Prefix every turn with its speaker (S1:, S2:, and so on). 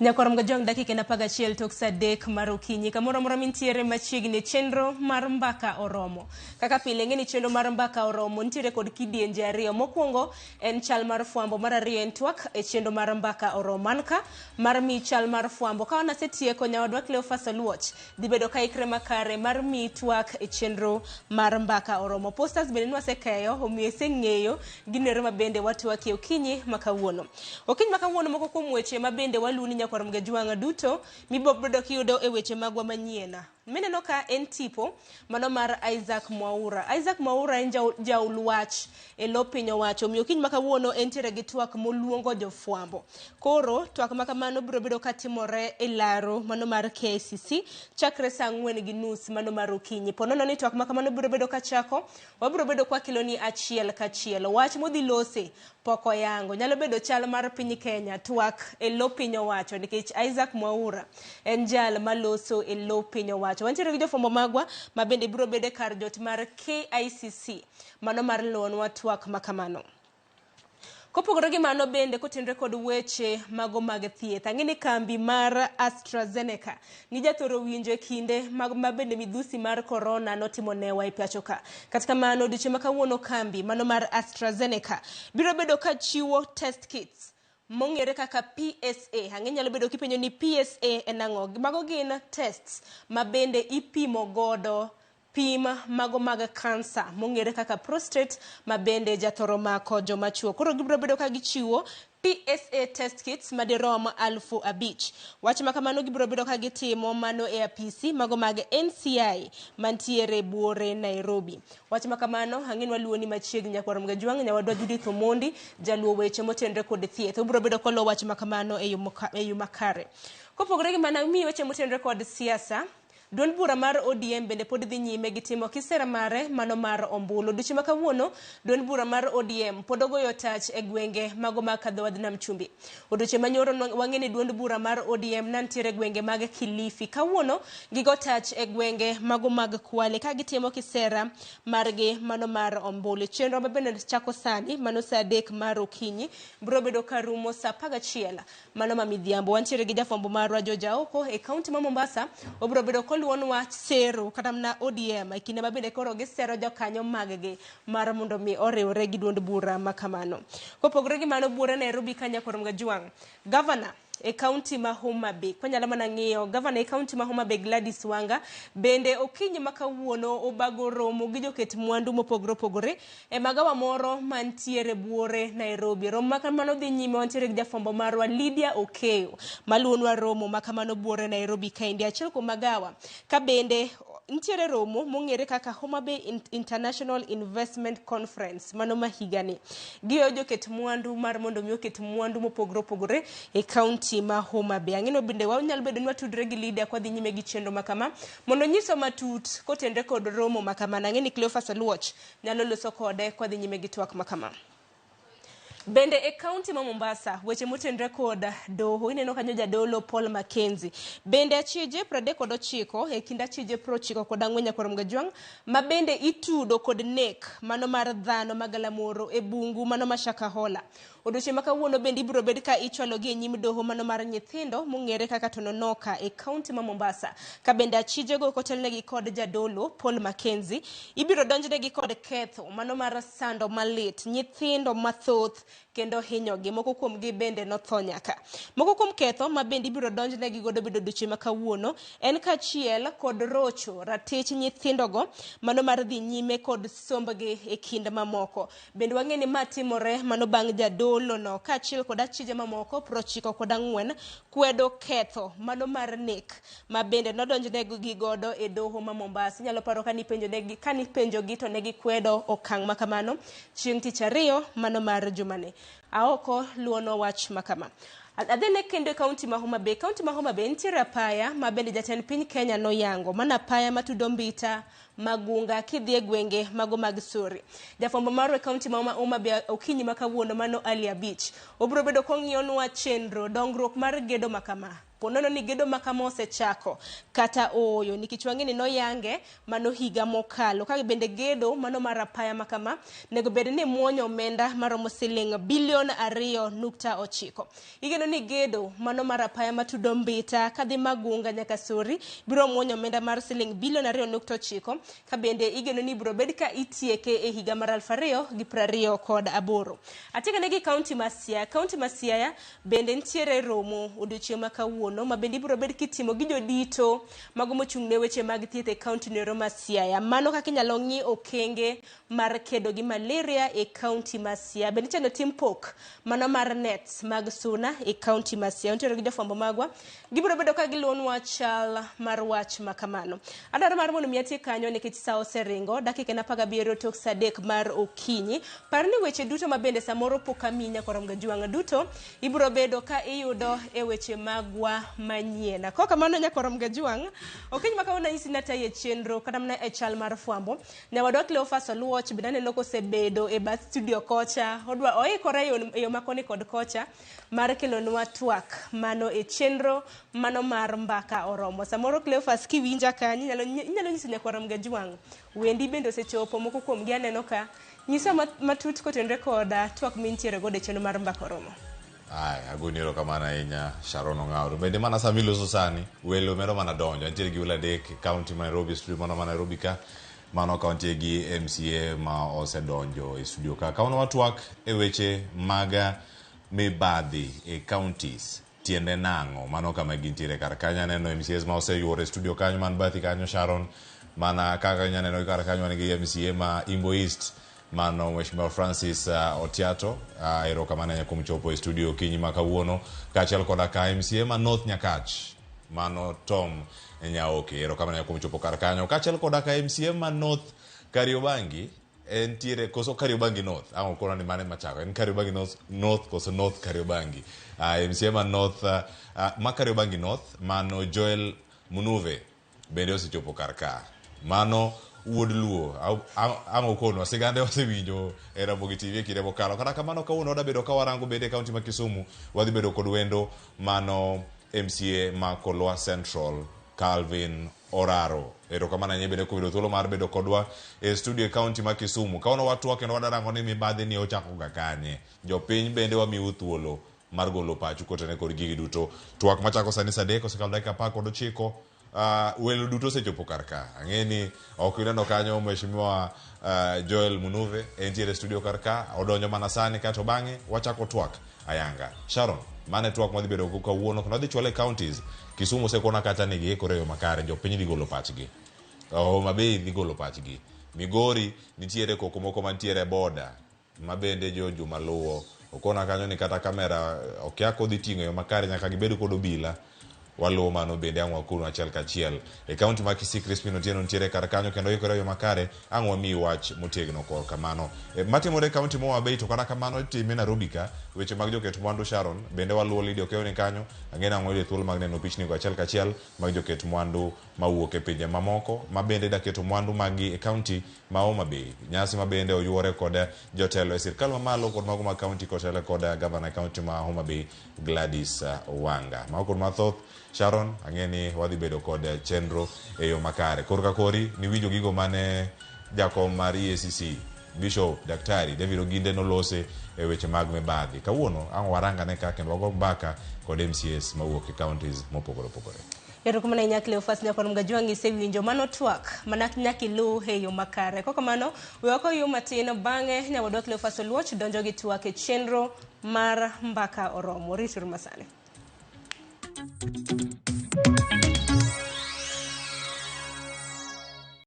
S1: Nyakwar Mgajwang' dakika en 11 tok saa 3 mar okinyi. Kamoro amora mintiere machiegni chenro mar mbaka oromo. Kaka pile ing'e ni chenro mar mbaka oromo nitiere kod kidienje ariyo. Mokwongo en chal mar fwambo, mar ariyo en twak e chenro mar mbaka oromo. An ka mar miyi chal mar fwambo. Ka wanasetieko nyawadwa Cleophas Oluoch dhi bedo ka ikre makare mar miyi twak e chenro mar mbaka oromo. Posters bende nwasekeyo omiyo iseng'eyo ginero ma bende watwakie okinyi ma kawuono. Okinyi ma kawuono moko kuom weche ma bende waluoni nyakwar Mgajwang' duto mibiro bedo kiyudo e weche magwa manyien. Mineno ka en tipo mano mar Isaac Mwaura. Isaac Mwaura en jaul wach e lo piny owacho omiyo okinyi ma kawuono entiere gi twak moluongo jofwambo. Koro twak ma kamano biro bedo katimore e laro mano mar KICC chakre saa 4:30 mano mar okinyi. Po nono ni twak ma kamano biro bedo kachako, wabiro bedo kwakeloni achiel kachiel. Wach modhi lose pok oyango. Nyalo bedo chal mar piny Kenya, twak e lo piny owacho nikech Isaac Mwaura en jal maloso e lo piny owacho. Wantiere gi jofwambo magwa ma bende biro bedo e kar jot mar KICC mano mar luwonwa twak ma kamano. Kopogore gi mano bende kotenore kod weche mago mag thieth, ang'e ni kambi mar AstraZeneca ni jathoro winjo e kinde mag ma bende midhusi mar corona notimo newa e pacho ka. Kata kamano odiochieng' ma kawuono kambi mano mar AstraZeneca biro bedo ka chiwo test kits mong'ere kaka PSA. Ang'e nyalo bedo kipenjo ni PSA en ang'o? Mago gin tests ma bende ipimo godo pim mago mag kansa mong'ere kaka prostate ma bende jathoro mako joma chuo. Koro gibiro bedo ka gichiwo PSA test kits madirom 5,000. Wach ma kamano gibiro bedo ka gitimo mano e apisi mago mag NCI mantiere buore Nairobi. Wach ma kamano ang'e ni waluwo ni machiegni nyakwar Mgajwang' nyawadwa Judith Omondi jaluwo weche motenore kod thieth. Obiro bedo koluwo wach ma kamano e yo makare. Kopogore gi mano amiyi weche motenore kod siasa. Duond bura mar ODM bende pod dhi nyime gi timo kisera mare mano mar ombulu. Odiochieng' ma kawuono, duond bura mar ODM pod ogoyo tach e gwenge mago mag Kadhowadh Nam Chumbi. Odiochieng' manyoro wang'e ni duond bura mar ODM nantiere e gwenge mag Kilifi. Kawuono gigo tach e gwenge mago mag Kwale ka gitimo kisera margi mano mar ombulu. Chenro ma bende chako sani mano saa 3 mar okinyi biro bedo ka rumo saa 11 mano ma midhiambo. Wantiere gi jafwambo marwa George Aoko e kaunti ma Mombasa. Obiro bedo koluwonwa sero kata mana ODM e kinde ma bende koro gisero jokanyo maggi mar mondo mi oriwre gi duond bura ma kamano. Kopogore gi mano buore Nairobi ka nyakwar Mgajwang', gavana e kaunti ma Homa Bay. Kwanyalo mana ng'iyo gavana e kaunti ma Homa Bay Gladys Wanga bende okinyi ma kawuono obago romo gi joket mwandu mopogore opogore e magawa moro mantiere buore Nairobi. Romo ma kamano dhi nyime wantiere gi jafwambo marwa Lydia Okeyo maluwonwa romo ma kamano buore Nairobi kaendi. Achiel kuom magawa ka bende nitiere romo mong'ere kaka Homa Bay International Investment Conference mano ma higani. Giyo joket mwandu mar mondo mi oket mwandu mopogore opogore e kaunti ma Homa Bay. Ang'eno bende wanyalo bedo ni watudre gi Lydia kwa dhi nyime gi chenro ma kama mondo onyiswa matut kotenre kod romo ma kamano. Ang'e ni Cleophas Oluoch nyalo loso kode kwa dhi nyime gi twak ma kama. Bende e kaunti ma Mombasa, weche motenre kod doho, ineno kanyo jadolo Paul Mackenzie. Bende achije 39 e kind achije 94 nyakwar Mgajwang' ma bende itudo kod nek mano mar dhano magalamoro e bungu mano ma Shakahola. Odiochieng' ma kawuono bende ibiro bed ka ichwalogi e nyim doho mano mar nyithindo mong'ere kaka Tononoka e kaunti ma Mombasa. Ka bende achijego kotelnegi kod jadolo Paul Mackenzie, ibiro donjnegi kod ketho mano mar sando malit nyithindo mathoth kendo hinyogi. Moko kuomgi bende notho nyaka. Moko kuom ketho ma bende ibiro donjnegi godo bedo odiochieng' ma kawuono en kaachiel kod rocho ratich nyithindogo mano mar dhi nyime kod sombgi e kind mamoko. Bende wang'e ni ma timore mano bang' jadolo no kaachiel kod achije mamoko 94 kwedo ketho mano mar nek ma bende nodonjnegi godo e doho ma Mombasa. Inyalo paro ka nipenjogi to ne gikwedo okang' ma kamano chieng' tich ariyo mano mar jumani. Aoko luwono wach ma kama. Adhine kendo e kaunti ma Homa Bay. Kaunti ma Homa Bay nitiere apaya ma bende jatend piny Kenya noyango. Mano apaya matudo Mbita Magunga kidhi e gwenge mago mag Sori. Jafwambo marwa e kaunti ma Homa Bay okinyi ma kawuono mano Ali Abich obiro bedo kong'iyonwa chenro dongruok mar gedo ma kama. Ponono ni gedo ma kama osechako kata ooyo nikech wang'e ni noyange mano higa mokalo. Ka bende gedo mano mar apaya ma kama nego bed ni muonyo omenda maromo siling bilion 2.9. Igeno ni gedo mano mar apaya matudo Mbita kadhi Magunga nyaka Sori biro muonyo omenda mar siling bilion 2.9 ka bende igeno ni ibiro bed ka itieke e higa mar 2028. Atiekone gi kaunti ma Siaya. Kaunti ma Siaya bende nitiere romo odiochieng' ma kawuono ma bende ibiro bed kitimo gi jodito mago mochung' ne weche mag thieth e kaunti noero ma Siaya. Mano kaka inyalo ng'i okenge mar kedo gi malaria e kaunti ma Siaya. Bende ichano tim pok mano mar nets mag suna e kaunti ma Siaya. Nitiere gi jofwambo magwa, gibiro bedo ka giluwonwa chal mar wach ma kamano. Adwaro mar mondo mi atiek kanyo nikech sa oseringo, dakika en 17 tok sa 3 mar okinyi. Par ni weche duto ma bende samoro pok amiyi nyakwarom Gajwang' duto ibiro bedo ka iyudo e weche magwa manyien. Kok kamano nyakwarom Gajwang', okinyi ma kawuono anyisi ni atayi e chenro kata mana e chal mar fwambo. Nyawadwa Cleophas Oluoch bende aneno kosebedo e bath studio kocha. Odwa oikore e yo ma koni kod kocha mar kelonwa twak mano e chenro mano mar mbaka oromo. Samoro Cleophas kiwinja kanyo inyalo inyalo nyiso nyakwar Mgajwang' wendi bende osechopo moko kuomgi aneno ka. Nyisa matut kotenore kod twak mintiere godo e chenro mar mbaka oromo.
S2: Aya, agoni erokamano ahinya Sharon Ong'awo. To bende mana sama iloso sani, welo medo mana donjo. Antiere gi welo adek e county ma Nairobi, studio mano ma Nairobi ka. Mano ka wantie gi MCA ma osedonjo e studio ka. Kawuono watwak e weche mag mibadhi e counties. Tiende nang'o? Mano kama gintiere kar kanyo. Aneno MCAs ma oseyuoro e studio kanyo man bathi kanyo Sharon. Mana kaka inya neno kar kanyo wan gi MCA ma Imbo East. Mano Mheshimiwa Francis Otiato, erokamano ahinya kuom chopo e studio okinyi ma kawuono, kaachiel koda ka MCA ma North Nyakach, mano Tom Nyaoke, erokamano ahinya kuom chopo kar kanyo, kaachiel koda ka MCA ma North Kariobangi, entiere koso Kariobangi North, ang' okona ni mane machako, en Kariobangi North, North koso North Kariobangi, MCA ma North, ma Kariobangi North, mano Joel Munuve, bende osechopo kar ka. Mano wuod Luo. Ang' okonwa sigande wasewinjo e Ramogi TV e kinde mokalo. Kata kamano kawuono wadabedo ka warango bende e kaunti ma Kisumu, wadhi bedo kod wendo mano MCA ma Kolwa Central, Calvin Oraro. Erokamano ahinya bende kuom yudo thuolo mar bedo kodwa e studio e kaunti ma Kisumu. Kawuono watwak kendo wadarango ni mibadhi ni ochako ga kanye. Jopiny bende wamiu thuolo mar golo pachu kotene kod gigi duto. Twak machako sani saa 3 osekalo dakika 19. Welo duto osechopo kar ka. Ang'e ni ok ineno kanyo Mheshimiwa Joel Munuve entiere e studio kar ka, odonjo mana sani kato bang'e wachako twak ayanga. Sharon, mano e twak mwadhi bedo go kawuono kendo wadhi chwale counties. Kisumu osekona kacha ni giikore e yo makare, jopiny dhi golo pachgi. Homa Bay dhi golo pachgi. Migori nitiere koko moko mantiere e border ma bende jo juma luwo okona kanyo ni kata kamera okia kodhi ting'o e yo makare nyaka gibed kod obila waluwo mano bende ang' wakonu achiel kachiel e kaunti ma Kisii Crispin Otieno nitiere kar kanyo kendo oikore e yo makare ang' wamiyi wach motegno korka mano e, matimore e kaunti ma Homa Bay to kata kamano itime Nairobi ka weche mag joket mwandu Sharon bende waluwo Lydia Okeyo ni kanyo ang'e ni ang' wayudo thuolo mag neno pichni go achiel kachiel mag joket mwandu mawuok e pinje mamoko ma bende daketo mwandu maggi e kaunti ma Homa Bay. Nyasi ma bende oyuore kod jotelo e sirkal mamalo kod mago mag kaunti kotelo kod gavana e kaunti ma Homa Bay Gladys Wanga. Mago kod mathoth Sharon, ang'e ni wadhi bedo kod chenro e yo makare. Korka kori niwinjo gigo mane jakom mar EACC Bishop Daktari David Oginde nolose e weche mag mibadhi. Kawuono ang' warangane ka kendo wago mbaka kod MCAs mawuok e counties mopogore opogore.
S1: Erokamano ahinya Cleophas Nyakwar Mgajwang' isewinjo mano twak mana nyaka iluw e yo makare. Kok kamano, we wakoyu matin bang'e nyawadwa Cleophas Oluoch donjo gi twak e chenro mar mbaka oromo. Rituru masani.